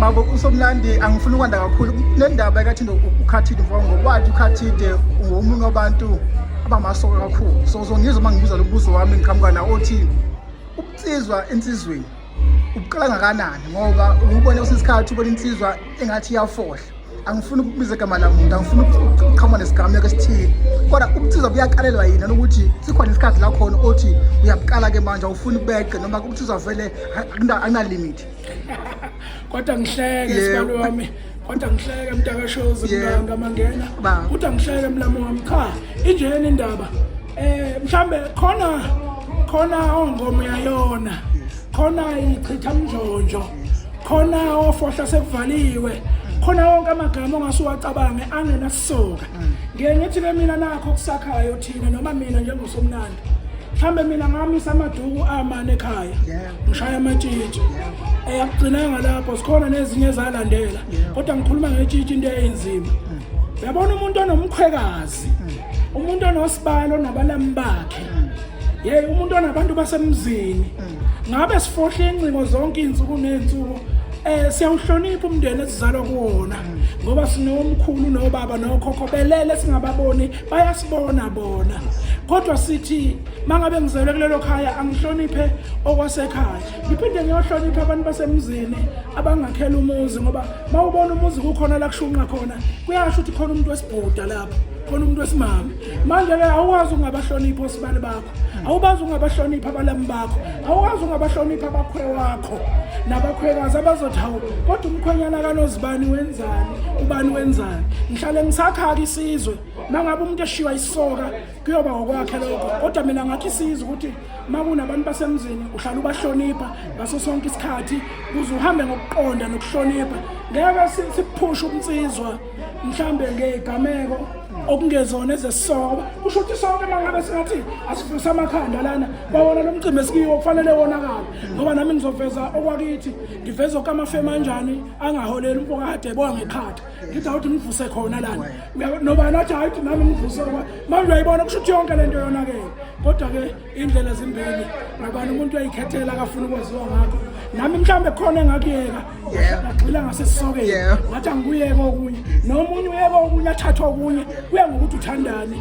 Baba uSomlandi, angifuni ukwanda kakhulu le ndaba ekathinde uKhathide mfowethu, ngokwathi uKhathide ungomunye wabantu abamasoka kakhulu. So uzongizwa uma ngibuza lo mbuzo wami ngiqhamuka nawo othi ubunsizwa ensizweni ubuqala ngakanani, ngoba ubone kwesinye isikhathi ubona insizwa engathi iyafohla. Angifuni ukubiza igama lamuntu, angifuni ukuqhamuka nesigameko esithile, kodwa ubunsizwa buyakalelwa yini, nokuthi sikhona isikhathi la khona othi uyabuqala-ke manje, awufuni beqe, noma ubunsizwa vele akunalimit? Kodwa ngihleke, sibalo wami, kodwa ngihleke mntakashozi, mnganga mangena, kodwa ngihleke mlamo wami. Cha, injena indaba, mhlambe khona ongoma uyayona, khona ichitha mnjonjo, khona ofohla sekuvaliwe, khona wonke amagama ongasuwacabange angenasisoka. Ngiye ngithi ke mina nakho kusakhayo thina, noma mina njengosomnandi, mhlambe mina ngamisa amaduku amane ekhaya, ngishaya amatshitshi. Akugcinanga lapho, sikhona nezinye ezalandela, kodwa ngikhuluma ngetshitshi. Into eyinzima, uyabona, umuntu onomkhwekazi, umuntu onosibalo nabalami bakhe, yeyi, umuntu onabantu basemzini, ngabe sifohle ingcingo zonke iy'nsuku ney'nsuku. Siyawuhlonipha umndeni esizalwa kuwona, ngoba sinomkhulu nobaba nokhokho belele, singababoni bayasibona bona. Kodwa sithi mangabe ngizelwe kulelo khaya, angihloniphe okwasekhaya, ngiphinde ngiyohlonipha abantu basemzini abangakhela umuzi, ngoba mawubona umuzi kukhona la kushunqa khona, kuyasho ukuthi khona umuntu wesibhuda lapho, khona umuntu wesimame. Manje-ke awukwazi ukungabahloniphi osibali bakho, awukwazi ukungabahloniphi abalami bakho, awukwazi ukungabahloniphi abakhwe wakho nabakhwekazi abazothi, "Hawu, kodwa umkhwenyana kanozibani wenzani, ubani wenzani?" Ngihlale ngisakha-ke isizwe. Mangabe umuntu eshiywa isoka, kuyoba ngokwakhe lokho, kodwa mina ngakho isizwe ukuthi uma kunabantu basemzini uhlala ubahlonipha ngaso sonke isikhathi, kuze uhambe ngokuqonda nokuhlonipha. Ngeke siphushe ubunsizwa mhlambe ngezigameko okungezona ezesisoka. Kusho ukuthi sonke uma ngabe singathi asivuse amakhanda lana, bawona lo mcimbi esikiwo kufanele wonakale, ngoba nami ngizoveza okwakithi, ngiveze okamafema anjani angaholeli umfokade eboya ngeqhatha, ngithi awuthi ngivuse khona lana, nobani athi hayi, ukuthi nami ngivuse manje. Uyayibona, kusho ukuthi yonke le nto yonakele. Kodwa-ke indlela zimbili, nobani umuntu uyayikhethela akafuna ukwaziwa ngakho. Nami mhlawumbe khona engakuyeka, ngagxila ngasesisokeni, ngathi angikuyeke okunye, nomunye uyeke okunye, athathe okunye, kuya ngokuthi uthandani.